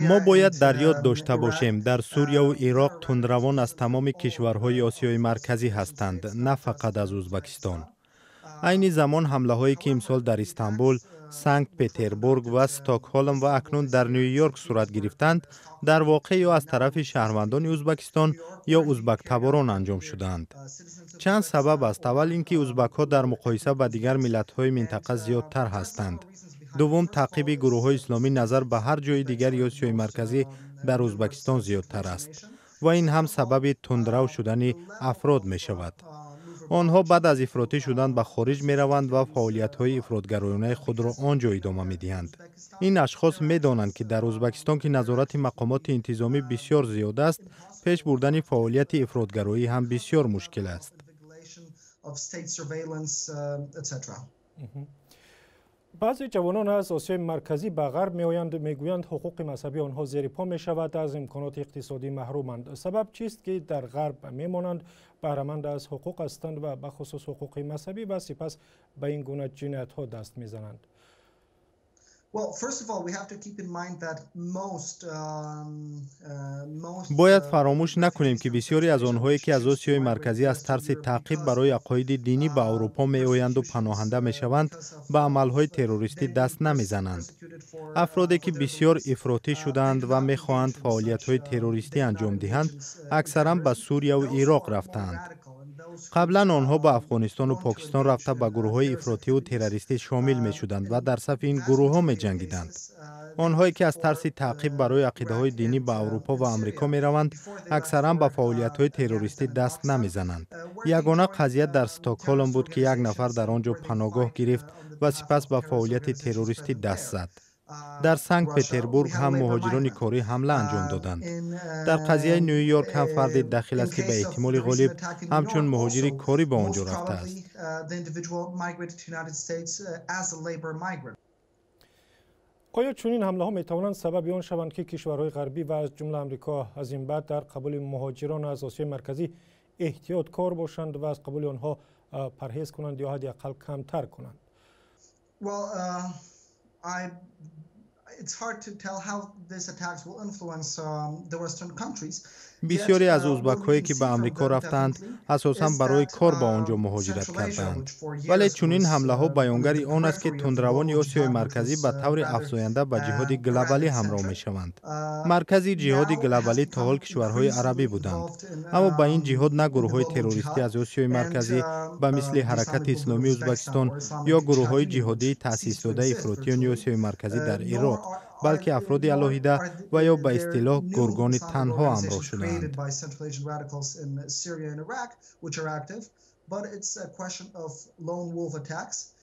Мо бояд дар ёд дошта бошем, дар Сурияву Ироқ тундравон аз тамоми кишварҳои Осиёи Марказӣ ҳастанд, на фақат аз Ӯзбакистон. Айни замон ҳамлаҳое, ки имсол дар Истанбул, Санкт Петербург ва Стокҳолм ва акнун дар Ню Йорк сурат гирифтанд, дар воқеъ ё аз тарафи шаҳрвандони Ӯзбакистон ё ӯзбактаборон анҷом шудаанд. Чанд сабаб аст. Аввал ин ки ӯзбакҳо дар муқоиса ба дигар миллатҳои минтақа зиёдтар ҳастанд. Дуввум, таъқиби гурӯҳҳои исломӣ назар ба ҳар ҷои дигари Осиёи Марказӣ дар Ӯзбакистон зиёдтар аст ва ин ҳам сабаби тундрав шудани афрод мешавад. Онҳо баъд аз ифротӣ шудан ба хориҷ мераванд ва фаъолиятҳои ифротгароёнаи худро он ҷо идома медиҳанд. Ин ашхос медонанд, ки дар Ӯзбакистон, ки назорати мақомоти интизомӣ бисёр зиёд аст, пеш бурдани фаъолияти ифротгароӣ ҳам бисёр мушкил аст. Баъзе ҷавонон аз Осиёи Марказӣ ба Ғарб меоянд, мегӯянд, ҳуқуқи мазҳабии онҳо зери по мешавад, аз имконоти иқтисодӣ маҳруманд. Сабаб чист, ки дар Ғарб мемонанд, баҳраманд аз ҳуқуқ ҳастанд ва бахусус ҳуқуқи мазҳабӣ, ва сипас ба ин гуна ҷиноятҳо даст мезананд? Бояд фаромӯш накунем, ки бисёре аз онҳое, ки аз Осиёи Марказӣ аз тарси таъқиб барои ақоиди динӣ ба Аврупо меоянду паноҳанда мешаванд, ба амалҳои террористӣ даст намезананд. Афроде, ки бисёр ифротӣ шудаанд ва мехоҳанд фаъолиятҳои террористӣ анҷом диҳанд, аксаран ба Сурияву Ироқ рафтаанд. Қаблан онҳо ба Афғонистону Покистон рафта, ба гурӯҳҳои ифротиву террористӣ шомил мешуданд ва дар сафи ин гурӯҳҳо меҷангиданд. Онҳое, ки аз тарси таъқиб барои ақидаҳои динӣ ба Аврупо ва Амрико мераванд, аксаран ба фаъолиятҳои террористӣ даст намезананд. Ягона қазия дар Стокҳолм буд, ки як нафар дар он ҷо паноҳгоҳ гирифт ва сипас ба фаъолияти террористӣ даст зад. Дар Санкт Петербург ҳам муҳоҷирони корӣ ҳамла анҷом доданд. Дар қазияи Ню Йорк ҳам фарде дахил аст, ки ба эҳтимоли ғолиб ҳамчун муҳоҷири корӣ ба он ҷо рафтааст. Оё чунин ҳамлаҳо метавонанд сабаби он шаванд, ки кишварҳои ғарбӣ ва аз ҷумла Амрико аз ин баъд дар қабули муҳоҷирон аз Осиёи Марказӣ эҳтиёткор бошанд ва аз қабули онҳо парҳез кунанд ё ҳадди ақал камтар кунанд? Бисёре аз ӯзбакҳое, ки ба Амрико рафтаанд, асосан барои кор ба он ҷо муҳоҷират кардаанд. Вале чунин ҳамлаҳо баёнгари он аст, ки тундравони Осиёи Марказӣ ба таври афзоянда ба ҷиҳоди глобалӣ ҳамроҳ мешаванд. Маркази ҷиҳоди глобалӣ то ҳол кишварҳои арабӣ буданд, аммо ба ин ҷиҳод на гурӯҳҳои террористӣ аз Осиёи Марказӣ ба мисли Ҳаракати Исломии Ӯзбакистон ё гурӯҳҳои ҷиҳодии таъсисдодаи ифротиёни Осиёи Марказӣ дар Ироқ, балки афроди алоҳида ва ё ба истилоҳ гургони танҳо ҳамроҳ шудаанд.